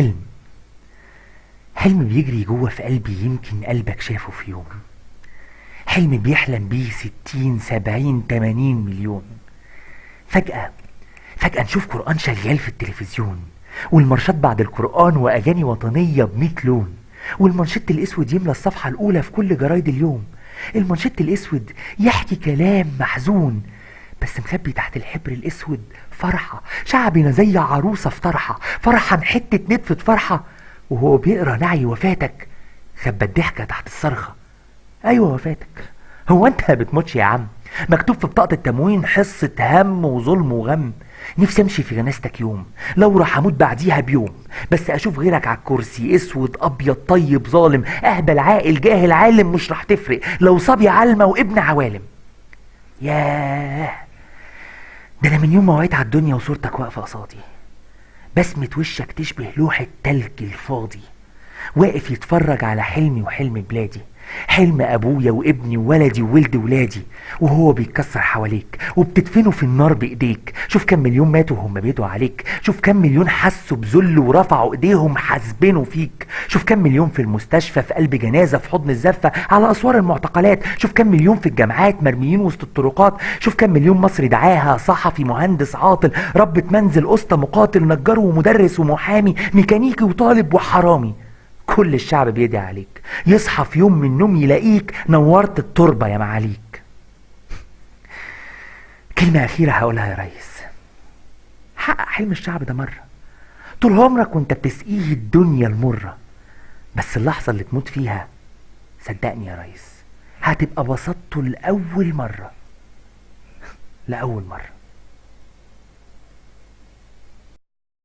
حلم، حلم بيجري جوه في قلبي، يمكن قلبك شافه في يوم. حلم بيحلم بيه 60 70 80 مليون. فجأة فجأة نشوف قرآن شغال في التلفزيون، والمارشات بعد القرآن وأغاني وطنية بمية لون، والمانشيت الأسود يملى الصفحة الأولى في كل جرايد اليوم. المانشيت الأسود يحكي كلام محزون، بس مخبي تحت الحبر الأسود فرحة. شعبنا زي عروسة في طرحة، فرحة حتة نتفة فرحة، وهو بيقرا نعي وفاتك خبى الضحكة تحت الصرخة. أيوة وفاتك، هو أنت بتموتش يا عم؟ مكتوب في بطاقة التموين حصة هم وظلم وغم. نفسي امشي في جنازتك يوم، لو راح اموت بعديها بيوم، بس اشوف غيرك على الكرسي، اسود ابيض طيب ظالم، اهبل عاقل جاهل عالم، مش راح تفرق لو صبي علمة وابن عوالم. ياه، ده انا من يوم ما وعيت على الدنيا وصورتك واقفة قصادي، بسمة وشك تشبه لوحة تلج الفاضي، واقف يتفرج على حلمي وحلم بلادي، حلم ابويا وابني وولدي وولد ولادي، وهو بيتكسر حواليك وبتدفنه في النار بايديك. شوف كم مليون ماتوا وهم بيدعوا عليك، شوف كم مليون حسوا بذل ورفعوا ايديهم حاسبينه فيك، شوف كم مليون في المستشفى في قلب جنازه في حضن الزفه على اسوار المعتقلات، شوف كم مليون في الجامعات مرميين وسط الطرقات، شوف كم مليون مصري دعاها صحفي مهندس عاطل ربة منزل اسطى مقاتل نجار ومدرس ومحامي ميكانيكي وطالب وحرامي. كل الشعب بيدعي عليك، يصحى في يوم من النوم يلاقيك نورت التربة يا معاليك. كلمة أخيرة هقولها يا ريس، حقق حلم الشعب ده مرة، طول عمرك وانت بتسقيه الدنيا المرة، بس اللحظة اللي تموت فيها صدقني يا ريس هتبقى بسطته لأول مرة، لأول مرة.